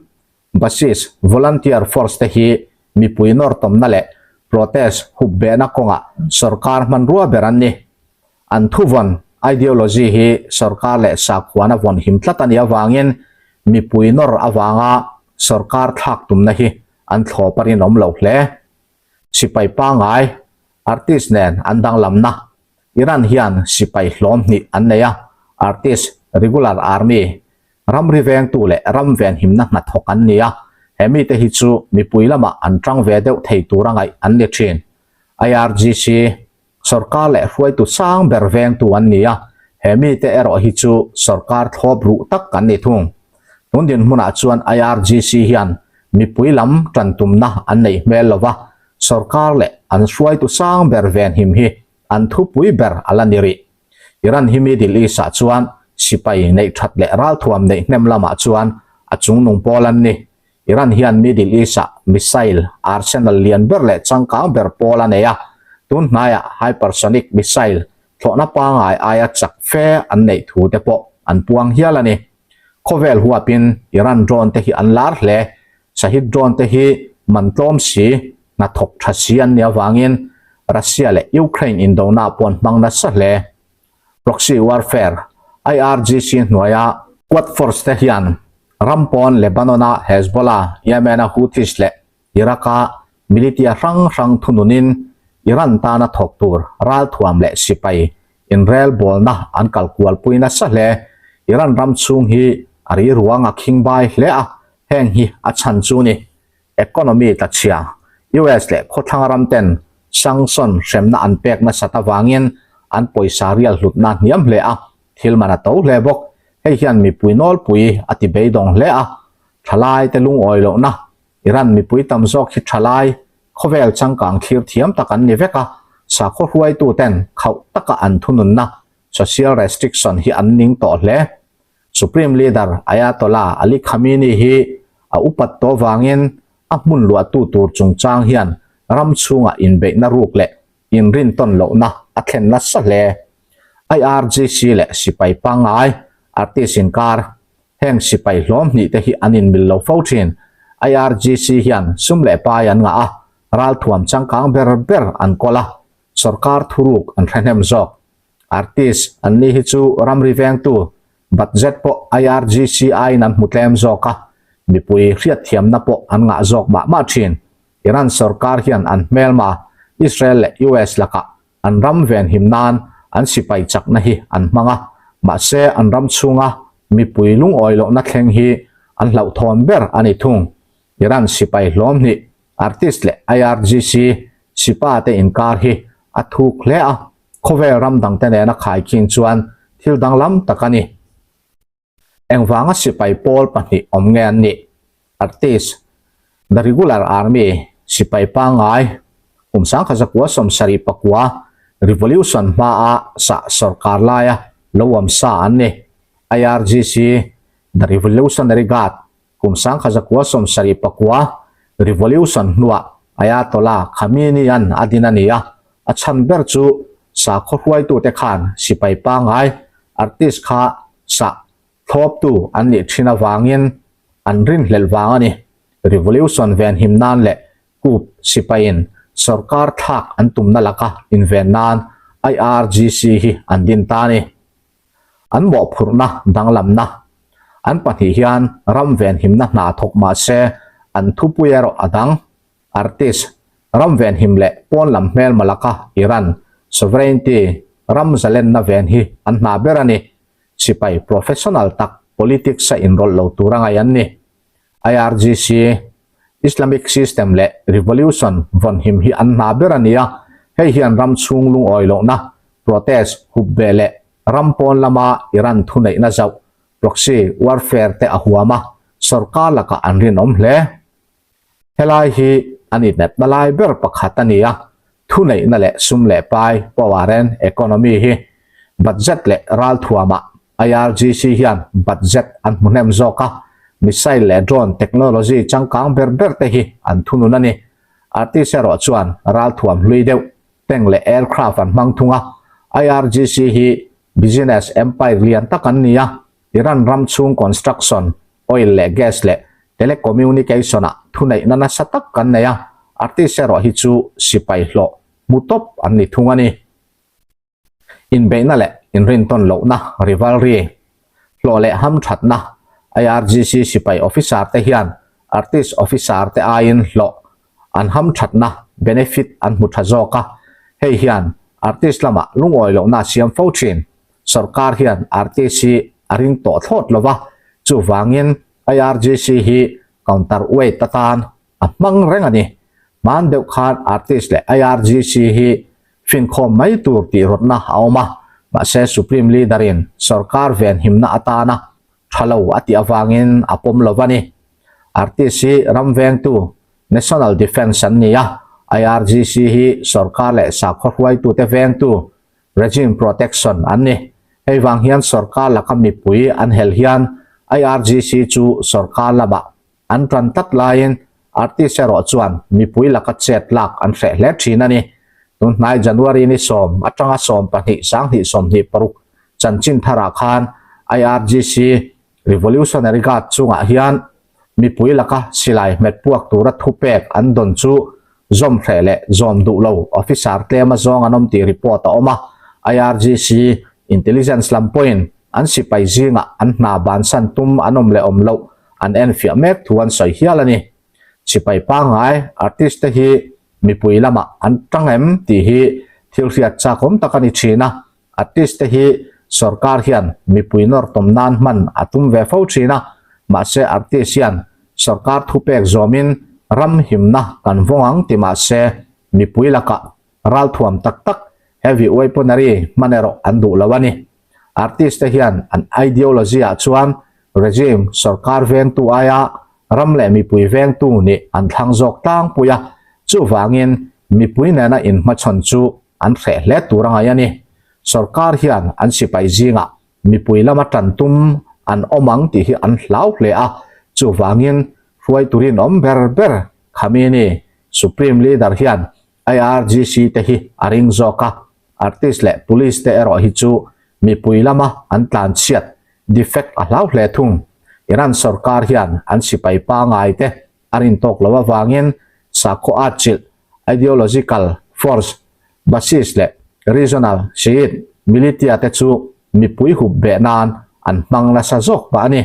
Basij Volunteer Force te hi mipui nawr tawmna leh protest hup behna kawngah sorkar hmanrua ber an ni. An thuvawn, ideology, hi sorkar leh sakhuana vawn him tlat a nih avangin mipui nawr avanga sorkar thlak tumna hi an thlawp a rinawm lo hle. Sipai pangngai, artist nen an danglamna, Iran hian sipai hlawm hnih an nei a, artist, regular army, ramri vengtu leh ram venhimna hnathawk an ni a, he mite hi chu mipui lamah an tang ve deuh thei tura ngaih an ni thin. IRGC. Sorkar leh hruaitu sang ber vengtu an ni a, he mite erawh hi chu sorkar thlawp ruh tak an ni thung. Tun dinhmunah chuan IRGC hian mipui lam tan tumna an neih hmel lo va, sorkar leh an hruaitu sang ber venhim hi an thupui ber a la ni rih. Iran hi Middle East-ah chuan sipai neih that leh ralthuam neih hnem lamah chuan a chungnung pawl an ni. Iran hian Middle East-ah missile arsenal lian ber leh changkang ber pawl a nei a, tun hnaiah hypersonic missile thlawhna pangngai aia chak fe an neih thu te pawh an puang hial a ni. Khawvel huapin Iran drone te hi an lar hle. Shahid drone te hi man tlawm si, hnathawk tha si an nih avangin Russia leh Ukraine indona pawh an hmang nasa hle. Proxy warfare, IRGC hnuaia Quad Force te hian ram pawn Lebanon-a Hezbollah, Yemen-a Houthis leh Iraq-a militia hrang hrang thununin Iran tana thawk tur ralthuam leh sipai inrelbawlna an kalkualpui nasa hle. Iran ram chhung hi a ri ruang a khingbai hle a, heng hi a chhan chu ni. Economy tlachhia. US leh khawthlang ram ten sanction hremna an pek nasat avangin an pawisa rial hlutna a hniam hle a, thil man a to hle bawk. Hei hian mipui nawlpui a ti beidawng hle a, thalai te lungawi lohna Iran mipui tam zawk hi thalai khawvel changkang thlir thiam tak an ni vek a, sakhaw hruaitu ten khauh taka an thununna social restriction hi an ning tawh hle. Supreme Leader Ayatollah Ali Khamenei hi a upat tawh vangin a hmun luahtu tur chungchang hian ram chhungah inbeihna ruk leh inrintawn lohna a thlen nasa hle. IRGC leh sipai pangngai, artist inkar, heng sipai hlawm hnih te hi an inmil lo fo thin. IRGC hian sum leh pai an ngah a, ralthuam changkang ber ber an kawl a, sorkar thuruk an hre hnem zawk. Artist an ni hi chu ramri vengtu budget pawh IRGC aiin an hmu tlem zawk a, mipui hriatthiamna pawh an ngah zawk mah mah thin. Iran sorkar hian an hmelma Israel leh US lakah an ram venhim nan an sipai chakna hi an hmang a, mahse an ram chhunga mipui lungawi lohna thleng hi an hlauhthawn ber a ni thung. Iran sipai hlawm hnih Artist leh IRGC sipa te inkar hi a thuk hle a, khawvel ram dangte nena khaikhin chuan thil danglam tak a ni. Engvanga sipai pawl pahnih awm nge an nih? Artist, The Regular Army, sipai pangngai, kum 1979 Revolution hmaa sah sorkar laia lo awm sa an ni. IRGC, The Revolutionary Guard, Kum 1979 Revolution hnuah Ayatollah Khamenei-a'n a din a ni a, a chhan ber chu sakhaw hruaitute khan sipai pangngai artist kha sah thlawptu an nih thin avangin an rinhlelh vang a ni. Revolution venhim nan leh coup sipaiin sorkar thlak an tumna laka inven nan IRGC hi an din ta a ni. An mawhphurhna danglamna an pahnih hian ram venhimna hna thawk mah se an thupui erawh a dang. Artist, ram venhim leh pawn lam hmelma laka Iran sovereignty, ram zalenna ven hi an hna ber a ni. Sipai professional tak politics a inrawlh lo tur a ngaih an ni. IRGC, Islamic system leh revolution vawnhim hi an hna ber a ni a, hei hian ram chhung lungawi lohna, protest, hup ve leh ram pawn lama Iran thuneihna zauh, proxy warfare, te a huam a, sorkar lakah an rinawm hle. Helai hi an inepna lai ber pakhat a ni a, thuneihna leh sum leh pai, power and economy, hi budget leh ralthuamah IRGC hian budget an hmu hnem zawk a, missile leh drone technology changkang ber ber te hi an thunun a ni. Artist erawh chuan ralthuam hlui deuh, tank leh aircraft an hmang thung a, IRGC hi business empire lian tak an ni a, Iran ram chhung construction, oil leh gas leh telecommunication ah thuneihna nasa tak kan nei a, artist erawh hi chu sipai hlawh hmu tawp an ni thung a ni. Inbeihna leh inrintawn lohna, rivalry, hlawh leh hamthatna, IRGC sipai officer te hian artist officer te aiin hlawh an hamthatna, benefit, an hmu tha zawk a, hei hian artist lamah lungawi lohna a siam fo thin. Sorkar hian artist hi a ring tawh thlawt lo va, chuvangin IRGC hi counterweight atan a hmang reng a ni. Hman deuh khan artist leh IRGC hi finkhawm mai tur tih rawtna a awm a, mahse Supreme Leader-in sorkar venhimna atana tha lo a tih avangin a pawm lo va ni. Artist hi ram vengtu, National Defence, an ni a, IRGC hi sorkar leh sakhaw hruaitute vengtu, Regime Protection, an ni. Hei vang hian sorkar laka mipui an hel hian IRGC chu sorkar lamah an tan tlat laiin artist erawh chuan mipui laka chet lak an hreh hle thin a ni. Tun hnai January ni sawm atanga 12 sanghnih 26 chanchin tharah khan IRGC Revolutionary Guard chungah hian mipui laka silai hmet puak tura thupek an dawn chu zawm hreh leh zawm duh lo officer tlem a zawng an awm tih report a awm a. IRGC Intelligence lam pawhin an sipai zingah an hna bansan tum an awm leh awm loh an enfiah mek thu an sawi hial a ni. Sipai pangngai artist te hi mipui lamah an tang em tih hi thil hriat chakawm tak a ni thin a, artist te hi sorkar hian mipui nawr tawm nan hman a tum ve fo thin a, mahse artist hian sorkar thupek zawmin. Ram himna kan vawng ang ti mah se mipui lakah ralthuam tak tak heavy weaponry hman erawh an duh lo a ni. Artist te hian an ideology ah chuan regime sorkar vengtu aia ram leh mipui vengtu nih an thlang zawk tlangpui a, chuvangin mipui nena inhmachhawn chu an hreh hle tur a ngaih a ni. Sorkar hian an sipai zingah mipui lama tan tum an awm ang tih hi an hlau hle a, chuvangin hruaitu rinawm ber ber Khamenei, Supreme Leader hian IRGC te hi a ring zawk a, artist leh police te erawh hi chu mipui lama an tlanchhiat, defect, a hlau hle thung. Iran sorkar hian an sipai pangai te a rin tawk lo avangin sakhaw atchilh, ideological force, Basij leh regional Shiite militia te chu mipui hup beh nan an hmang nasa zawk mah a ni.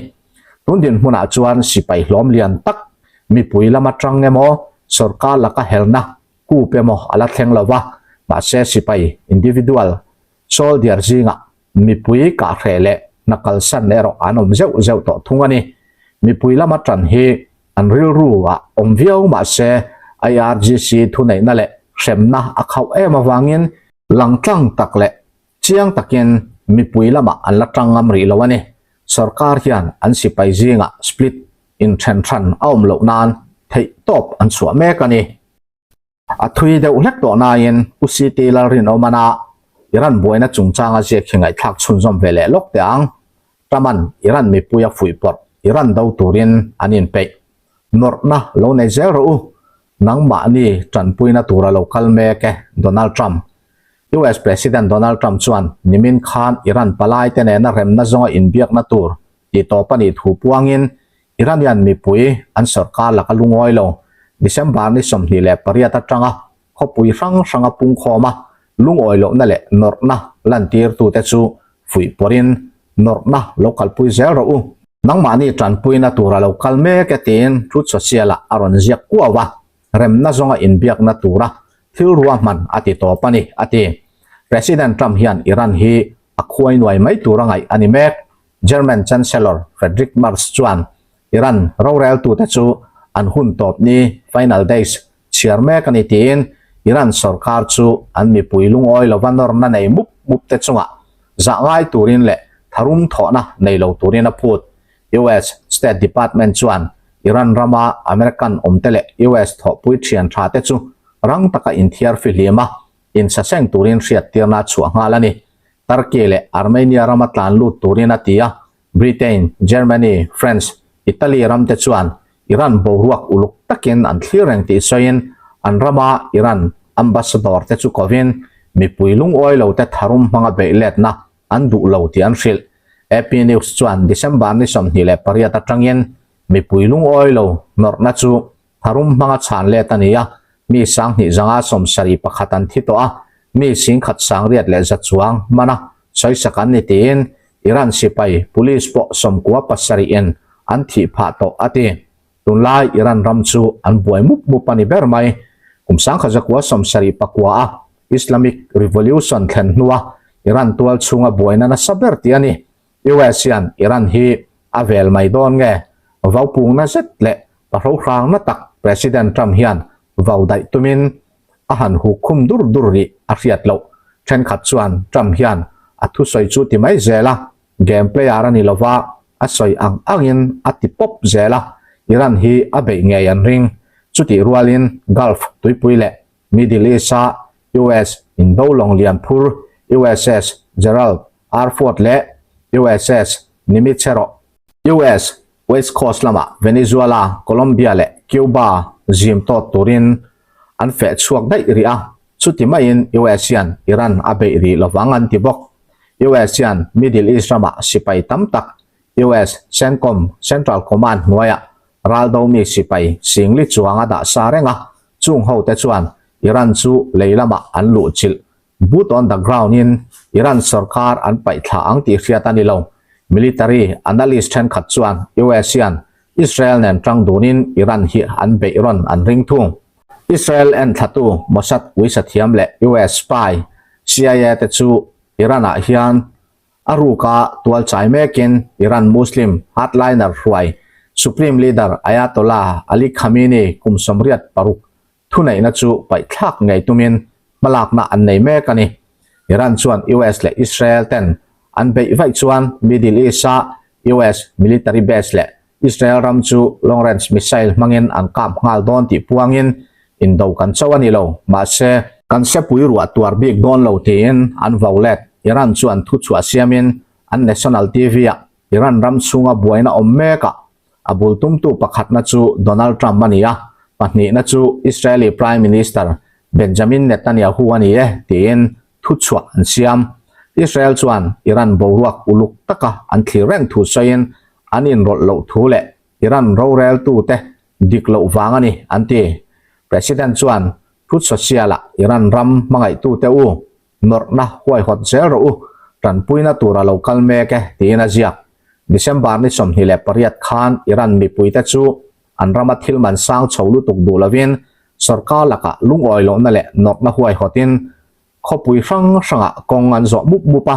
Tun dinhmunah chuan sipai hlawm lian tak mipui lama tang emaw sorkar laka helna coup emaw a la thleng lo va, mahse sipai individual soldier zingah mipui kahhreh leh hna kalsan erawh an awm zeuh zeuh tawh thung a ni. Mipui lama tan hi an rilru ah awm viau mahse IRGC thuneihna leh hremna a khauh em avangin langtlang tak leh chiang takin mipui lamah an la tang ngam rih lo a ni. Sorkar hian an sipai zingah split inthen hran a awm loh nan theih tawp an chhuah mek a ni. A thui deuh hlek tawh nain Pu CT Lalrinawmana Iran buaina chungchanga ziak hi ngaihthlak chhunzawm ve leh lawk teh ang. Truman Iran mipui a fuihpawrh Iran do turin an inpeih. Nawrhna lo nei zel rawh u. Nangmahni tanpuina tura lo kal mek e, Donald Trump. US President Donald Trump chuan nimin khan Iran palaite nena remna zawnga inbiakna tur tih tawp a nih thu puangin Iranian mipui an sorkar laka lungawi lo. December ni 28 atanga khawpui hrang hranga pungkhawma lungawi lohna leh nawrhna lantirtute chu fuih pawrin nawrhna lo kalpui zel rawh u. Nangmahni tanpuina tura lo kal mek e tiin Truth Social-ah a rawn ziak kuau a, remna zawnga inbiakna tura thil ruahman a ti tawp a ni, a ti. President Trump hian Iran hi a khuai nuai mai tura ngaih a ni mek. German Chancellor Friedrich Merz chuan Iran roreltute chu an hun tawp ni, final days, chhiar mek a ni tiin Iran sorkar chu an mipui lungawi lova nawrna nei mup mup te chungah zah ngai turin leh tharum thawhna nei lo turin a phut. US State Department chuan Iran rama American awmte leh US thawhpui thian tha te chu rang taka inthiar fihlim a, insaseng turin hriattirna a chhuah nghal a ni. Turkey leh Armenia rama tlan lut turin a ti a, Britain, Germany, France, Italy ramte chuan Iran boruak uluk takin an thlir reng tih sawiin an rama Iran ambassador te chu kovin mipui lungawi lo te tharum hmanga beih letna an duh lo tih an hrilh. AP News chuan December ni 28 atangin mipui lungawi lo nawrhna chu Tharum hmanga chhan let a ni a, mi 2000 571 an thi tawh a, mi 10 sangriat leh za chuang hman a, sawisak an ni tiin Iran sipai police pawh 97 in an thih phah tawh a ti. Tunlai Iran ram chu an buai mup mup a ni ber mai. Kum 1979 a Islamic Revolution thlen hnua Iran tual chhunga buaina nasa ber tih a ni. US hian Iran hi a vel mai dawn nge? Vaupungna zet leh pahrohrangna tak President Trump hian vau daih tumin a han huk khum dur dur rih a hriat loh. Thenkhat chuan Trump hian a thusawi chu ti mai zel a, game player a ni lova, a sawi ang angin a ti pawp zel a, Iran hi a beih ngei an ring. Chutih rualin Gulf tuipui leh Middle East-a US indo lawng lian phur USS Gerald R. Ford leh USS Nimitz erawh US West Coast lamah Venezuela, Colombia leh Cuba zim tawt turin an feh chhuak daih rih a, chuti maiin US hian Iran a beih rih lovang an ti bawk. US hian Middle East ramah sipai tam tak US CENTCOM, Central Command, hnuaiah raldomi sipai singli chuang a dah sa reng a, Chung hote chuan Iran chu lei lamah an luh chilh. Boot on the ground in Iran sorkar an paih thla ang tih hriat a ni lo. Military analyst thenkhat chuan US hian Israel nen tang dunin Iran hi an beih rawn an ring thung. Israel en thlatu Mossad uisathiam leh US spy CIA te chu Iran ah hian A ruka tual chai mekin Iran Muslim hardliner hruai Supreme Leader Ayatollah Ali Khamenei kum 86 thuneihna chu paihthlak ngei tumin hmalakna an nei mek a ni. Iran chuan US leh Israel ten an beih vaih chuan Middle East-a US military base leh Israel ram chu long range missile hmangin an kap nghal dawn tih puangin indo kan cho a ni lo, mahse, kan sepui ruah tuar bik dawn lo tiin an vo let. Iran chuan thuchhuah siamin an national TV-ah Iran ram chhunga buaina awm mekah a bul tumtu pakhatna chu Donald Trump a ni a, pahnihna chu Israeli Prime Minister Benjamin Netanyahu a ni e tiin thuchhuah an siam. Israel chuan Iran boruak uluk taka an thlir reng thu sawiin an inrawlh loh thu leh Iran roreltute dik loh vang a ni an ti. President chuan Truth Social-ah Iran ram hmangaihtute u nawrhna huaihawt zel rawh u, tanpuina tura lo kal mek e tiin a ziak. December ni 28 khan Iran mipuite chu an rama thil man sang chho lutuk duh lovin sorkar lakah lungawi lohna leh nawrhna huaihawtin Khawpui hrang hrangah kawng an zawh mup mup a,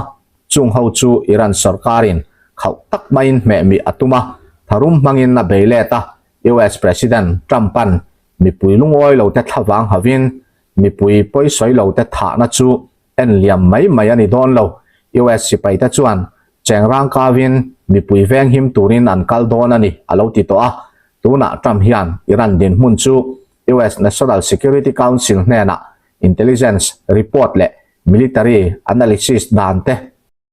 chung ho chu Iran sorkarin khauh tak maiin hmehmih a tum a, tharum hmangin a bei let a, US President Trump-a'n mipui lungawi lote thlavang havin mipui pawisawi lote thahna chu en liam mai mai a ni dawn lo. US sipaite chuan chengrang kavin mipui venghim turin an kal dawn a ni a lo ti tawh a, tunah Trump hian Iran dinhmun chu US National Security Council hnenah Intelligence report leh military analysis dan te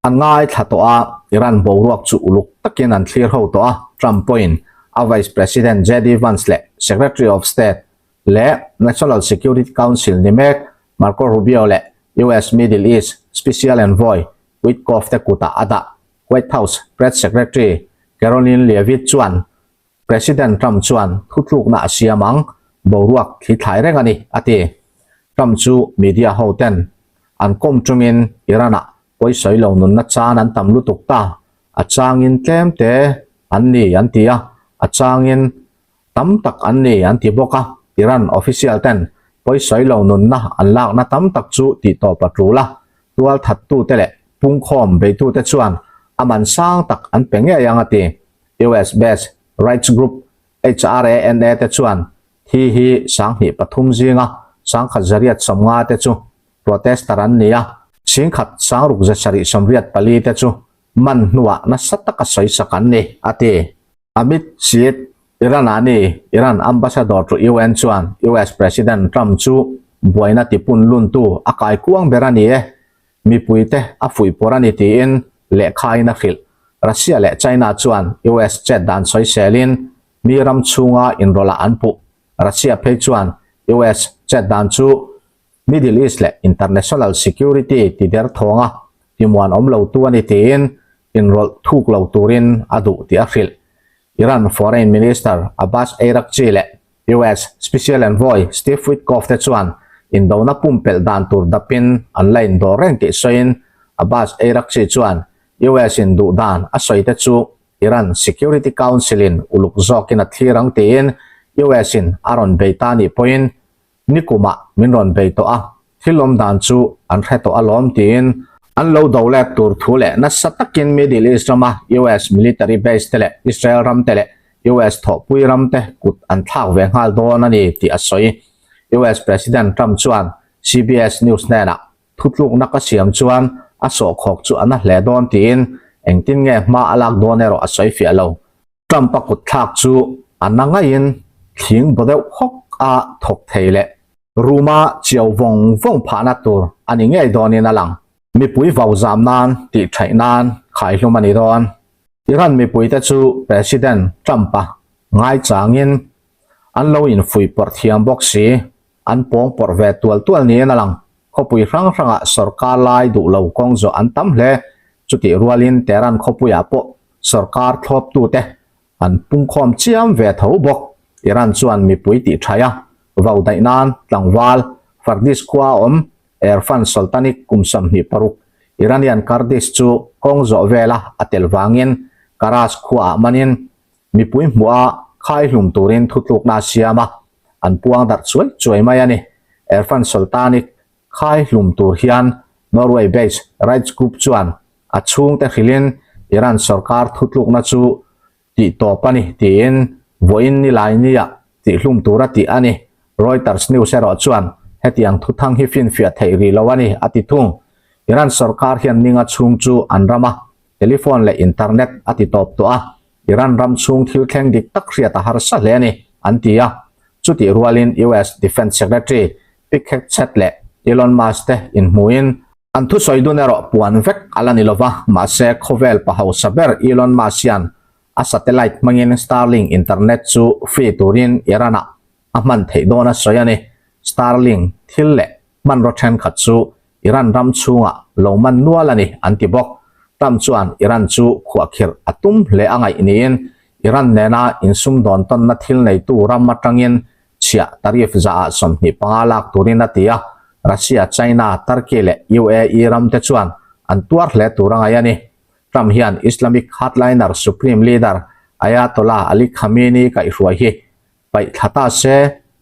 an ngaithla tawh a, Iran boruak chu uluk takin an thlir ho tawh a, Trump pawhin a Vice President JD Vance leh Secretary of State leh National Security Council ni mek Marco Rubio leh US Middle East Special Envoy Witkoff te kutah a dah. White House Press Secretary Karoline Leavitt chuan President Trump chuan thutlukna a siam ang, boruak thli thlai reng a ni, a ti. Trump chu media ho ten an kawm chungin Iran-ah pawisawi lo nunna chan an tam lutuk ta, a changin tlem te an ni an ti a, a changin tam tak an ni an ti bawk a. Iran official ten pawisawi lo nunna an lakna tam tak chu tihtawp a tul a, tualthattute leh pungkhawm beitute chuan a man sang tak an pe ngei ang a ti. US based rights group HRANA te chuan thi hi 2003 zinga 1150 te chu protester an ni a, 1684 te chu man hnuah nasa taka sawisak an ni, a ti. Amit Seed, Iran ah ni Iran ambassador to UN chuan US President Trump chu buaina tipun luntu a kaikuang ber a ni e, Mipuite a fuihpawrh a ni tiin lehkhain a hrilh. Russia leh China chuan US chet dan sawiselin mi ram chhunga inrawlh ah an puh. Russia phei chuan US chet dan chu Middle East leh international security ti der thawnga timuan awm lo tu a ni tiin inrawlh thuk lo turin a duh tih a hrilh. Iran Foreign Minister Abbas Araghchi leh US Special Envoy Steve Witkoff te chuan indona pumpelh dan tur dapin an la indawr reng tih sawiin Abbas Araghchi chuan US in duh dan a sawi te chu Iran Security Council in uluk zawkin a thlir ang tiin US in a rawn bei ta nih pawhin Nikumah min rawn bei tawh a, thil awm dan chu an hre tawh alawm tiin an lo do let tur thu leh nasa takin Middle East rama US military base te leh Israel ram te leh US thawhpui ram te kut an thlak ve nghal dawn a ni tih a sawi. US President Trump chuan CBS News hnenah thutlukna ka siam chuan a sawhkhawk chu a na hle dawn tiin engtin nge hma a lak dawn erawh a sawi fiah lo. Trump-a kut thlak chu a na ngaiin thling baw deuh hawk a thawk thei leh room-a chiau vawng vawng phahna tur a ni ngei dawnin a lang. Mipui vau zam nan tih thaih nan khaihlum a ni dawn. Iran mipuite chu President Trump-a ngaichangin an lo infuih pawrh thiam bawk si, an pawng pawrh ve tual tual niin a lang. Khawpui hrang hrangah sorkar lai duh lo kawng zawh an tam hle. Chutih rualin Tehran khawpuiah pawh sorkar thlawptute an pungkhawm chiam ve tho bawk. Iran chuan mipui tih thaih a, vau daih nan tlangval Fardis khua a awm Erfan Soltani kum 26 Iranian Kurdish chu kawng zawh vela a tel vangin Karaj khuaah manin mipui hmuh a khaihlum turin thutlukna a siam a, an puang darh chuai chuai mai a ni. Erfan Soltani khaihlum tur hian Norway based rights group chuan a chhungte hrilhin Iran sorkar thutlukna chu. tih tawp a ni tiin vawiin nilai nia tihhlum tura tih a ni. Reuters news erawh chuan hetiang thuthang hi finfiah theih rih lo a ni a ti thung. Iran sorkar hian ninga chhung chu an rama telephone leh internet a ti tawp tawh a, Iran ram chhung thil thleng dik tak hriat a harsa hle a ni, an ti a. Chutih rualin US Defence Secretary Pete Hegseth leh Elon Musk te inhmuhin, An thusawi dun erawh puan vek a la ni lova, mahse khawvel pa hausa ber Elon Musk hian a satellite hmangin Starlink internet chu free turin Iran-ah a hman theih dawn a sawi a ni. Starlink thil leh hmanraw thenkhat chu Iran ram chhungah lo man nual a ni an ti bawk. Trump chuan Iran chu khuahkhirh a tum hle a ngaih niin Iran nena insumdawn tawnna thil neitu ram atangin chhiah tariff zaah 25 lak turin a ti a, Russia, China, Turkey leh UAE ram te chuan an tuar hle tur a ngaih a ni. Trump hian Islamic hardliner Supreme Leader Ayatollah Ali Khamenei kaihhruai hi paih thla ta se,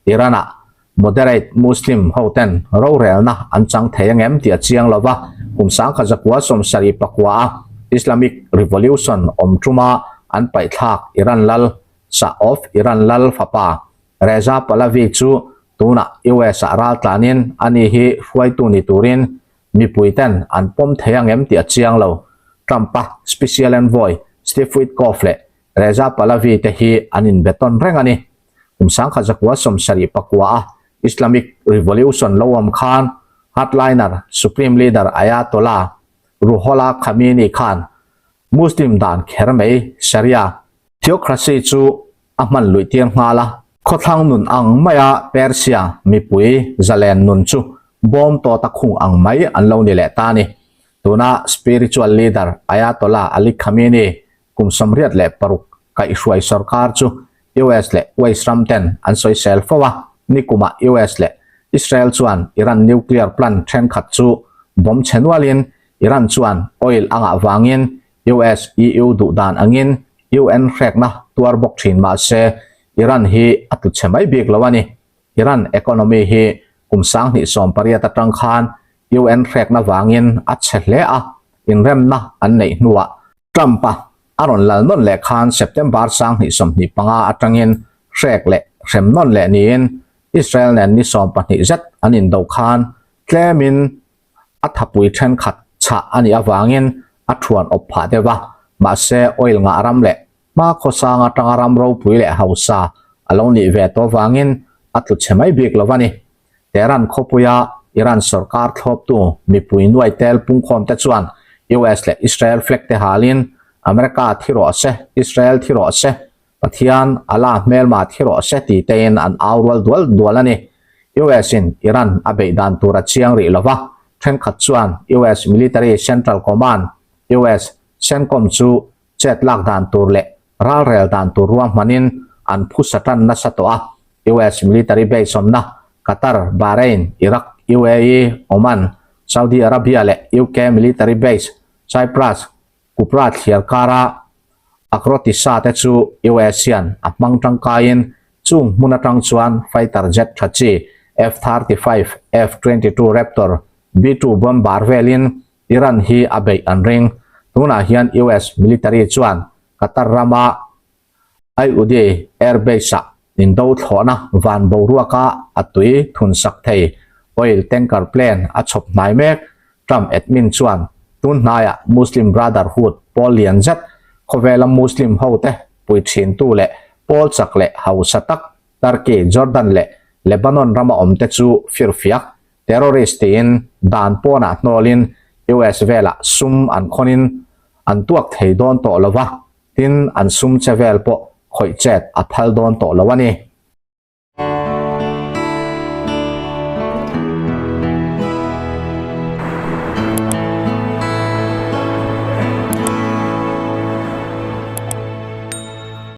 Iran-ah moderate Muslim hoten rorelna an chang thei angem tih a chiang lo va, kum 1979 a Islamic Revolution awm tuma an paihthlak Iran lal Shah of Iran lal fapa Reza Pahlavi chu tunah US-ah ral tlanin ani hi hruaitu ni turin mipuiten an pawm thei angem tih a chiang lo. Trump-a Special Envoy Steve Witkoff leh Reza Pahlavi te hi an inbe tawn reng a ni. Kum 1979 a Islamic Revolution lo awm khan hardliner Supreme Leader Ayatollah Ruhollah Khamenei khan Muslim dan kher mai Sharia theocracy chu a hman luih tir nghal a. Khawthlang nun ang maia Persia mipui zalen nun chu bawm tawta khung ang mai an lo ni leh ta a ni. Tuna spiritual leader Ayatollah Ali Khamenei kum 86 kaihhruai sorkar chu US leh West ram ten an sawisel fo a, nikumah US leh Israel chuan Iran nuclear plant thenkhat chu bomb chhe nualin Iran chuan oil a ngah vangin US, EU duh dan angin UN hrekna tuar bawk thin mah se Iran hi a tlu chhe mai bik lo a ni. Iran economy hi kum 2018 atang khan UN hrekna vangin a chhe hle a, inremna an neih hnuah Trump-a a rawn lal nawn leh khan September 2025 atangin hrek leh hrem nawn leh niin Israel nen ni 12 zet an indo khan tlemin a thapui thenkhat chhah a nih avangin a thuan awp phah deuh a, mahse oil ngah ram leh hma khawsang atanga ram ropui leh hausa a lo nih ve tawh avangin a tlu chhe mai bik lo a ni. Tehran khawpuia Iran sorkar thlawptu mipui nuai tel pungkhawmte chuan US leh Israel flag te halin America thi rawh se, Israel thi rawh se, Pathian, Allah hmelma thi rawh se ti tein an au rual dual dual a ni. US in Iran a beih dan tur a chiang rih lova, thenkhat chuan US Military Central Command, US CENTCOM, chu chet lak dan tur leh ralrel dan tur ruahmanin an phusa tan nasa tawh a. US military base awmna Qatar, Bahrain, Iraq, UAE, Oman, Saudi Arabia leh UK military base Cyprus, Kupra thliar kara Akrotisa te chu US hian a hmang tangkaiin chung hmun atang chuan fighter jet tha chi F-35, F-22 Raptor, B-2 bomber velin Iran hi a beih an ring. Tunah hian US military chuan Qatar rama Al-Udeid Air Base-ah indo thlawhna van boruaka a tui thun sak thei oil tanker plane a chhawp hnai mek. Trump admin chuan tun hnaiah Muslim Brotherhood pawl lian zet khawvela Muslim hote pui thintu leh pawl chak leh hausa tak Turkey, Jordan leh Lebanon rama awmte chu firfiak Terrorist tiin dan pawnah hnawlin US velah sum an khawnin an tuak thei dawn tawh lo va, tin an sum che vel pawh khawih chet a phal dawn tawh lo a ni.